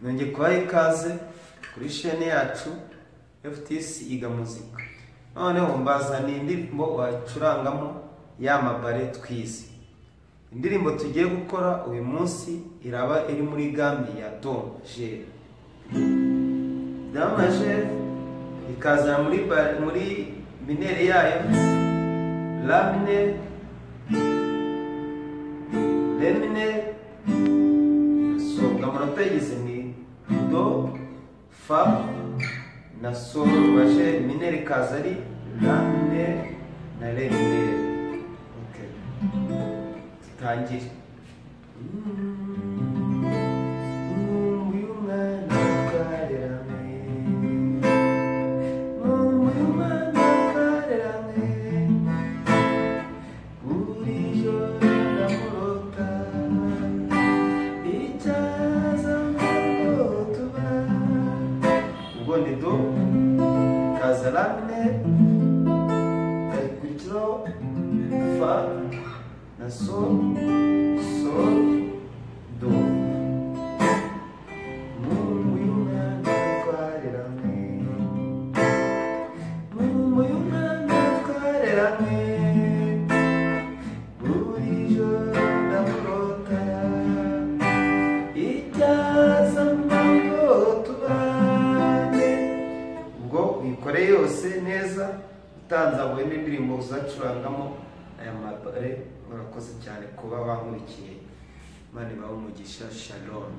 Nongeye kubaha ikaze kuri chaîne yacu FTS Iga Muzika. Noneho mbazaniye indirimbo wacurangamo ya mabare twize. Indirimbo tugiye gukora uyu munsi iraba iri muri gamme ya do majeur. Do majeur ikazana muri mineur yayo la mineur, re mineur. So amanota yize ni do, fa na sol majeur. Mineur ikaza ari la mineur na re mineur. Okay, tutangire. Ni do ikaza la mineur, ikurikizaho fa na sol, sol, do. Uyikore yose neza utanzabuye n'indirimbo uzacurangamo aya mabare. Murakoze cyane kuba bankurikiye. Imana ibahe umugisha. Shalom.